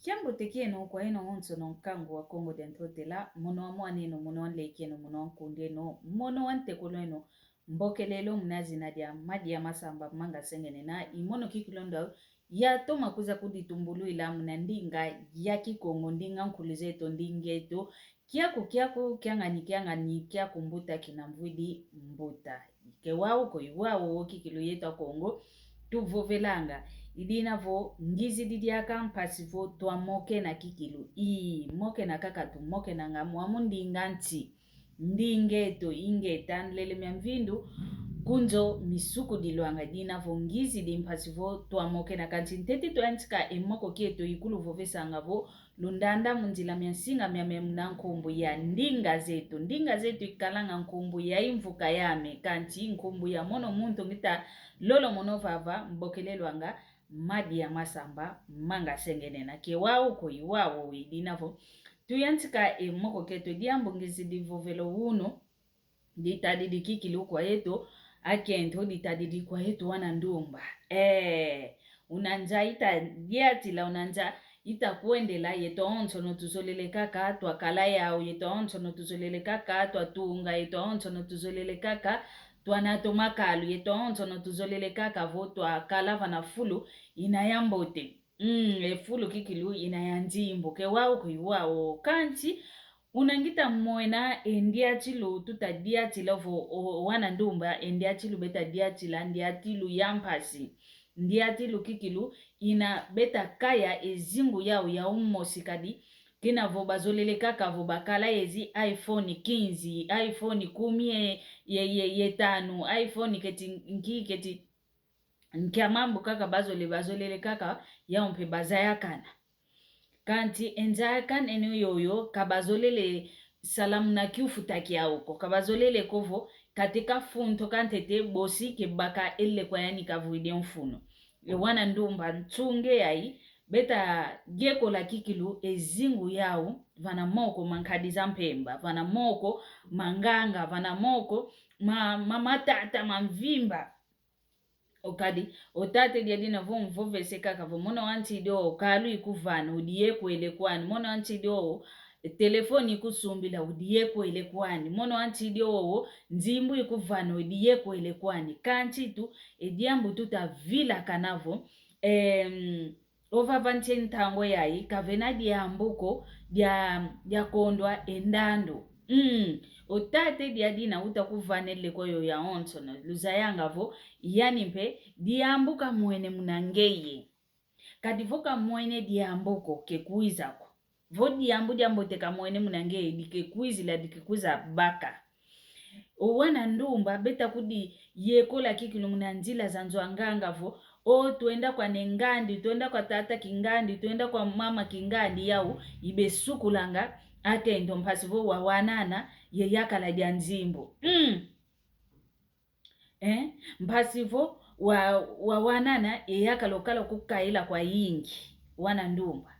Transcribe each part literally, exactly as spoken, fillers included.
Kiambote kieno kwa eno onsono nkangu wa Kongo dia Ntotela, mono wa mwaneno, mono wa nlekeno, mono wa nkundeno, mono wa ntekolweno, mbokelelo muna zina dia Madia Masamba Manga Sengenena, i mono kikilu ndo yatoma kwiza kuditumbulwila muna ndinga ya Kikongo, ndinga nkulu zeto, ndinga eto, kiaku, kiaku, kiangani, kiangani, kiaku mbuta kina mvwidi mbuta. Ke wau ko, i wau kikilu yeto Akongo tuvovelanga. I dina vo ngizidi diaka mpasi vo twamokena kikilu. Ii, mokena kaka tumokenanga mwamu ndinga nti. Ndinga eto ingeta nlele mia mvindu, ku nzo misukudilwanga. I dina vo ngizidi mpasi vo twamokena. Kansi ntete twayantika e moko kieto ikuluvovesanga vo lundanda mu nzila mia nsinga miame muna nkumbu ya ndinga zeto. Ndinga zeto ikalanga nkumbu ya imvuka yame, kansi nkumbu ya mono muntu ngita lolo mono vava mbokelelwanga Madia Masamba Manga Sengenena. Ke wau ko, i wau. I dina vo tuyantika e moko kieto, diambu ngizidi vovela unu, ditadidi kikilu kwa eto akento, ditadidi kwa eto wana ndumba. Eh, una nza itadiatila, una nza itakwendela, yeto onsono tuzolele kaka twakala yau, yeto onsono tuzolele kaka twatunga, yeto onsono tuzolele kaka twana to makalu, yeto onsono tuzolele kaka vo twakala vana fulu ina ya mbote. Mm, e fulu kikilu ina ya nzimbu. Ke wau ko, i wau. Kansi una ngita mwena e ndiatilu tutadiatila vo, o, wana ndumba, e ndiatilu betadiatila, ndiatilu ya mpasi. Ndiatilu kikilu ina betakaya e zingu yau ya umosi kadi, kina vo bazolele kaka vo bakala ezi iPhone quinze, iPhone kumi ye, ye, ye, ye tanu, iPhone keti nki, keti nkia mambu kaka bazole, bazolele kaka yau mpe bazayakana. Kansi e nzayakaneno yoyo ka bazolele sala muna kiufuta kiau ko, ka bazolele ko vo kateka funto ka ntete bosi ke baka e lekwa yani kavwidi e mfunu. E wana ndumba, nsunge yayi, beta yekola kikilu e zingu yau vana moko ma nkadi za mpemba, vana moko ma nganga, vana moko ma, ma matata ma mvimba. O kadi, o tata e dia dina vo mvovese kaka vo mono wa ntidi o kalu ikuvana, udi yekwele kwani. Mono wa ntidi o telefoni ikusumbila, udi yekwele kwani. Mono wa ntidi o nzimbu ikuvana, udi yekwele kwani. Kansi tu, e diambu tutavilakana vo, em, ovava ntie ntangu yayi, kavena diambu ko dia, dia kondwa e ndandu. Mm. O tata e dia dina uta kuvana e lekwa yo ya onsono, luzayanga vo yani mpe diambu kamwene muna ngeye. Kadi vo kamwene diambu ko, kekwiza ko. Vo diambu dia mbote kamwene muna ngeye, dikekwizila, dikekwiza baka. O wana ndumba, beta kudi yekola kikilu muna nzila za nzo a nganga vo, o twenda kwa Ne Ngandi, twenda kwa tata Kingandi, twenda kwa mama Kingandi, yau ibesukulanga akento mpasi vo wawanana ye yakala dia nzimbu. Mm. Eh? Mpasi vo wa, wawanana ye yakala okala kukaila kwayingi. Wana ndumba.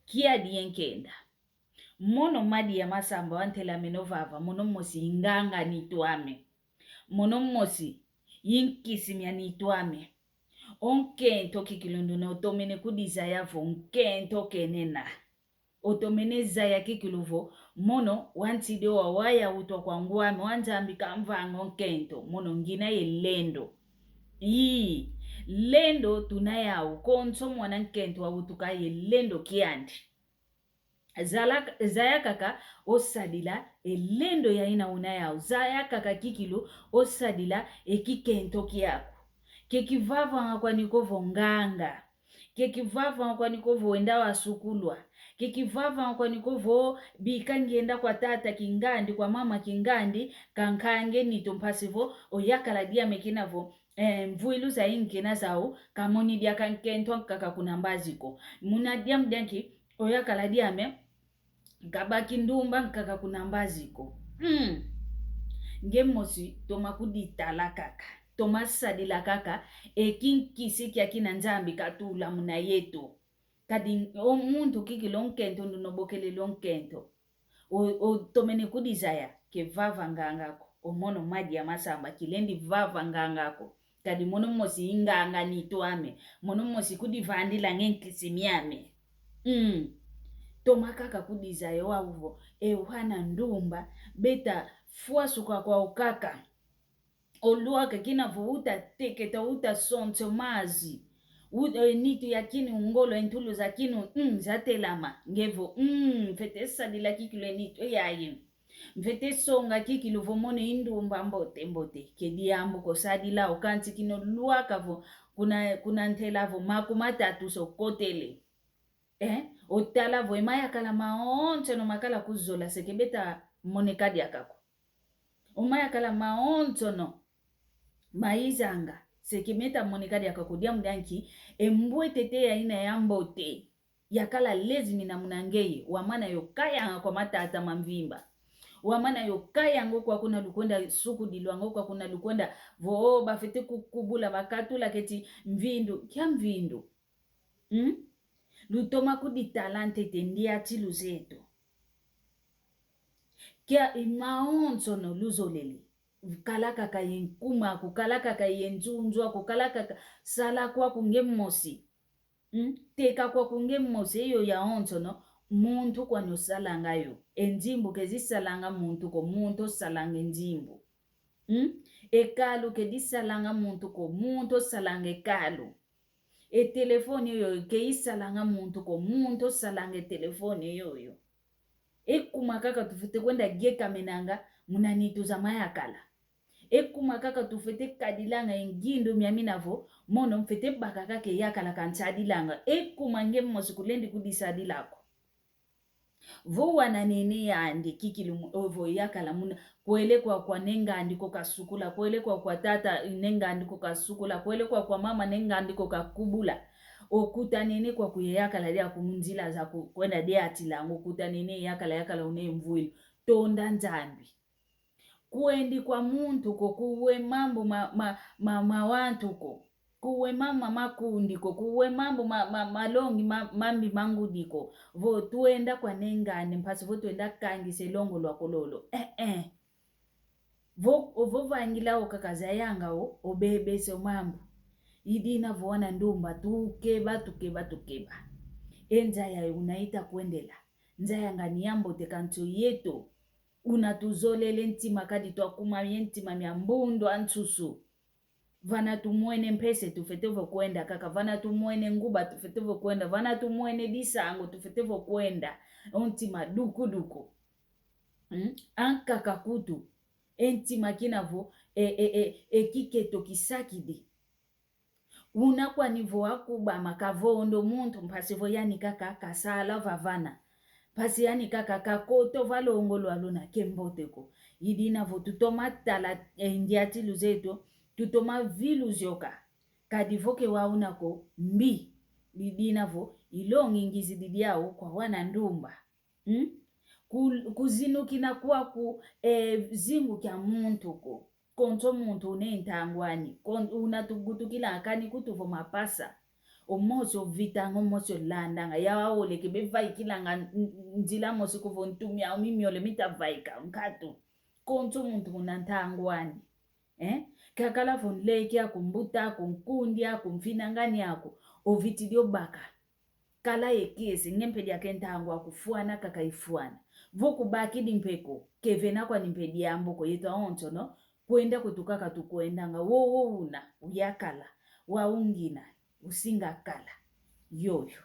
Kiadi ye nkenda. Mono Madia Masamba wantelamene ovava, mono mosi i nganga nitu ame. Mono mosi i nkisi mia nitu ame. O nkento kikilu nduna otomene kudizaya vo nkento kenena. Otomene zaya kikilu vo mono wa ntidi owa waya utwa kwa ngw'ame, wa Nzambi kamvanga o nkento, mono ngina ye lendo. Ii, lendo tuna yau, konso mwana nkento wawutuka ye lendo kiandi. Zala, zaya kaka osadila e lendo yaina una yau. Zaya kaka kikilu osadila e kikento kiaku. Ke kivavanga kwani ko vo nganga. Ke kivavanga kwani ko vo wenda wasukulwa. Ke kivavanga kwani ko vo bika ngienda kwa tata Kingandi, kwa mama Kingandi, kankange nitu mpasi vo oyakala diame kina vo, eh, mvwilu zayi nkina zau, kamoni diaka nkento ankaka kuna mbazi ko. Muna diambu dia nki, oyakala diame, kabaki ndumba ankaka kuna mbazi ko. Mm. Nge mosi toma kuditala kaka. Toma sadila kaka e kinkisi kia kina Nzambi katula muna yeto. Kadi o muntu kikilu o nkento nduna obokelele o nkento. O, otomene kudizaya, ke vava nganga ko. O mono Madia Masamba, kilendi vava nganga ko. Kadi mono mosi i nganga nitu ame. Mono mosi kudivandilanga e nkisi miame. Mm. Toma kaka kudiza yo wau vo, e wana ndumba, beta fwa suka kwau kaka. Oluaka kina vo uta teketa, uta sonso mazi. U-, e nitu ya kinu ngolo, e ntulu za kinu, mm, zatelama. Nge vo, mm, mfwete sadila kikilu e nitu yayi. Mfwete songa kikilu vo mono i ndumba mbote mbote. Ke diambu ko, sadila o. Kansi kina oluaka vo kuna, kuna ntela vo makumatatu se okotele. Eh, otala vo e mayakala mawonsono makala kuzola se ke beta moneka diaka ko. O mayakala mawonsono maizanga se ke meta moneka diaka ko. Diambu dia nki? E mbwetete ya ina ya mbote yakala lezimina muna ngeye, wamana yo kayanga kwa matata ma mvimba. Wamana yo kayanga kwa kuna lukwenda sukudilwanga, kwa kuna lukwenda vo, oh, bafwete kukubula, bakatula keti mvindu, kia mvindu. Hmm? Lutoma kuditala ntete ndiatilu zeto. Kia i mawonsono luzolele. Kala kaka ye nkuma aku, kala kaka ye nzunzu aku, kala kaka sala kwaku nge mosi. Hmm? Teka kwaku nge mosi, eyo yawonsono, muntu kwani osalanga yo. E nzimbu ke zisalanga muntu ko, muntu osalanga e nzimbu. Hmm? E kalu ke disalanga muntu ko, muntu osalanga e kalu. E telefone yoyo ke isalanga muntu ko, muntu osalanga e telefone yoyo. E kuma kaka tufwete kwenda gekamenanga muna nitu za mayakala. E kuma kaka tufwete kadilanga e ngindu miamina vo, mono mfwete baka kaka e yakala kansadilanga. E kuma nge mosi kulendi kudisadila ko. Vo wana nene yandi kikilu mu-, o, vo yakala muna, kwele kwa, kwa nengandi ko kasukula, kwele kwa, kwa tata nengandi ko kasukula, kwele kwa, kwa mama nengandi ko kakubula. Okutanene kwaku ye yakala diaku mu nzila zaku kwenda diatilango, okutanene yakala, yakala une mvwilu. Tonda Nzambi. Kwendi kwa muntu ko, kuwe mambu ma, ma, ma, ma wantu ko. Kuwe mambu ma makundi ko, kuwe mambu ma, ma, malongi ma, mambi ma ngudi ko. Vo twenda kwa nengandi, mpasi vo twenda kangisa e longo lwako lolo. Eh, eh. Vo, vo vangila o kaka zayanga o, obebese o mambu. I dina vo wana ndumba, tukeba, tukeba, tukeba. E nza yayi una ita kwendela. Nza ya ngani? Ya mbote, kansi o yeto una tuzolele ntima kadi twakuma mie ntima mia mbundu a nsusu. Vana tumwene mpese tufwete vo kwenda kaka, vana tumwene nguba tufwete vo kwenda, vana tumwene disangu tufwete vo kwenda. O ntima duku duku. Hmm? Ankaka kutu. E ntima kina vo, e, e, e, e kiketo kisakidi. Una kwani vo akubama kavondo muntu mpasi vo yani kaka kasala vavana. Mpasi yani kaka kakota valongo lwa luna ke mbote ko. I dina vo tutoma tala, eh, ndiatilu zeto, tutoma viluzioka. Kadi vo ke wa una ko mbi. I dina vo i longi ngizidi diau kwa wana ndumba. Hmm? Ku-, kuzinukina kwaku, eh, zingu kia muntu ko. Konso muntu une ntangu ani. Kon-, una tugutukila kani kutu vo mapasa. O mosi ovitanga, o mosi olandanga. Yawa oleke bevaikilanga n-, n-, nzila mosi ko vo ntu miau mimiole mitavaika nkatu. Konso muntu una ntangu ani. Eh? Kakala vo nleke aku, mbuta aku, nkundi aku, mfinangani aku. Ovitidi obaka. Kala ye kiese, nge mpe diaka e ntangu aku, fwana kaka ifwana. Vo kubakidi mpe ko, kevena kwani mpe diambu ko, yeto awonsono, kwenda kwetu kaka tukwendanga, wowo una, uyakala, wau ngina, usinga kala. Yoyo.